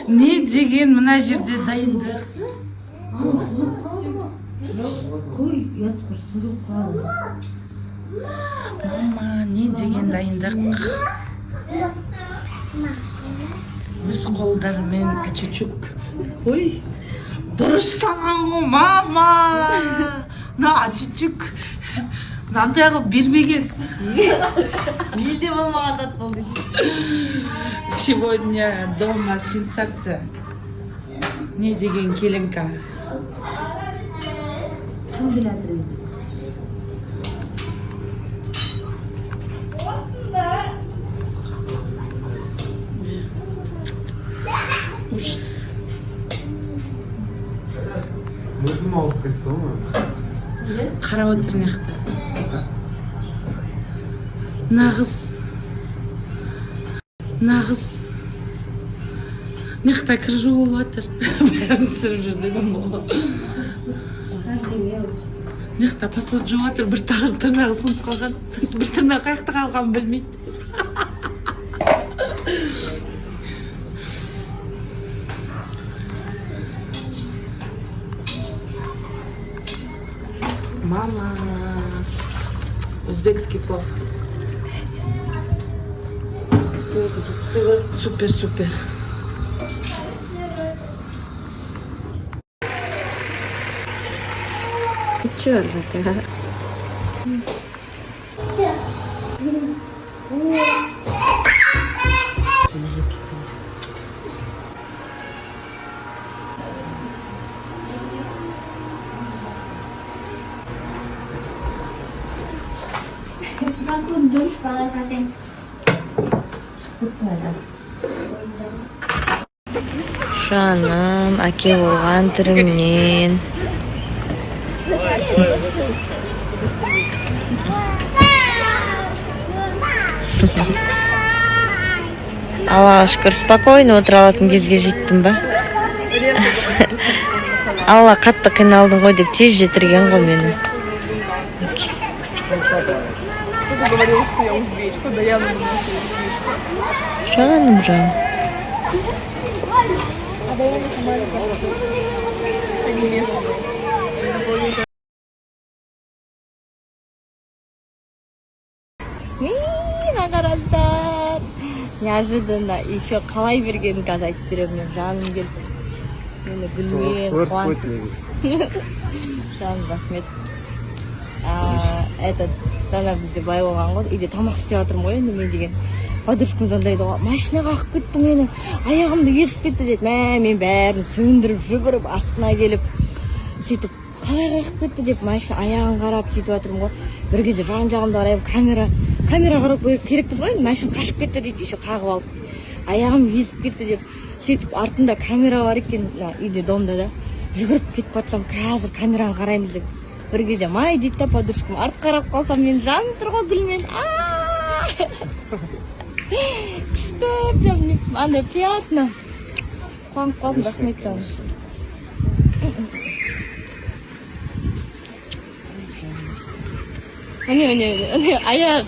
Не деген мына жерде дайындық! Қой, ұят, құр сызылып қалады. Мама, не деген дайындық! Өз қолдарымен ачучук, ой, бұрыш салған ғой мама. Мына ачучук мынандай қылып бермеген. Елде болмаған зат болды. Сегодня дома сенсация. Не деген келінка! Кім келе жатыр енді? Ужас. Өзім алып кетті ғой. Қарап отыр мына жақта мына қыз. Мына қыз мына жақта кір жуылып жатыр, бәрін түсіріп жүр дедім ғой. Мына жақта посуда жуып жатыр, бір тағы тырнағы сынып қалған, бір тырнағы қай жақта қалғанын білмейді. Мама, узбекский плов. Супер, супер. Черт такая. Как дұрыс бала екен. Жаным, әке болған түріңнен. Аллаға шүкір, спокойно отыра алатын кезге жеттім ба? Алла қатты қиналдың ғой деп тез жетірген ғой мені. Кто-то говорил, что я узбечка, да я думала, что я узбечка. Жаным, жаным. Они мешаны. Наполовину. Мына қараңдар, неожиданно еще қалай бергенін қазір айтып беремін. Мен жаным келіп, мені гүлмен қуантып. Жаным, рахмет. Этот, жаңа бізде былай болған ғой, үйде тамақ істеп жатырмын ғой енді мен деген. Подружкам звондайды ғой: «Машина қағып кетті мені, аяғымды езіп кетті», — деді. Мә, мен бәрін сөндіріп, жүгіріп астына келіп, сөйтіп қалай қағып кетті деп, машина аяғын қарап, сөйтіп жатырмын ғой. Бір кезде жан жағымды қараймын, камера қарау керекпіз ғой енді. Машина қашып кетті дейді, еще қағып алып, аяғым езіп кетті деп. Сөйтіп артында камера бар екен мына үйде, домда да. Жүгіріп кетіп жатсам, қазір камераны қараймыз деп, бір кезде май дейді да подружкам. Артқа қарап қалсам, менің жаным тұр ғой гүлмен. А, күшті, прям андай приятно, қуанып қалдым. Рахмет, жаным. Міне, міне, міне, аяқ.